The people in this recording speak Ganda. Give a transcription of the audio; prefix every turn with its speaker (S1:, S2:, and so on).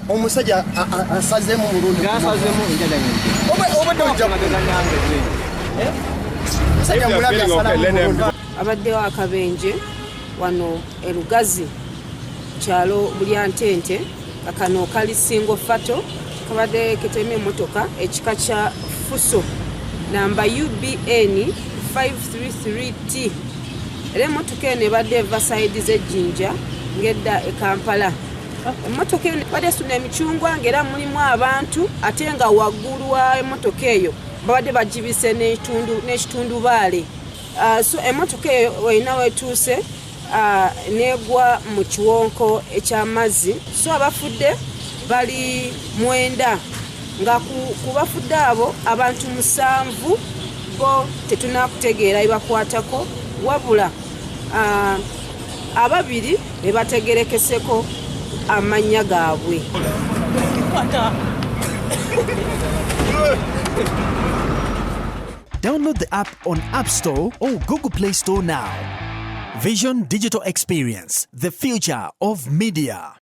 S1: Omusajja asazeemu mulundi obadde ojja
S2: Abaddewo akabenje wano e Lugazi, kyalo Bulyantente, akano kali single fatal, kabadde ketemye emmotoka ekika kya Fuso namba UBN 533T. Era emmotoka eno ebadde eva sayidi z'Ejjinja ng'edda e Kampala. Emmotoka eno ebadde esuna emicungwa ng'era mulimu abantu, ate nga waggulu wa emmotoka eyo babadde bagibise n'ekitundubaale. So emmotoka eyo erina wetuuse negwa mu kiwonko eky'amazzi. So abafudde bali 9, nga ku bafudde abo abantu 7 bo tetunakutegeera ebibakwatako, wabula ababiri be bategerekeseko amannya gaabwe.
S3: Download the app on App Store or Google Play Store now. Vision Digital Experience, the future of media.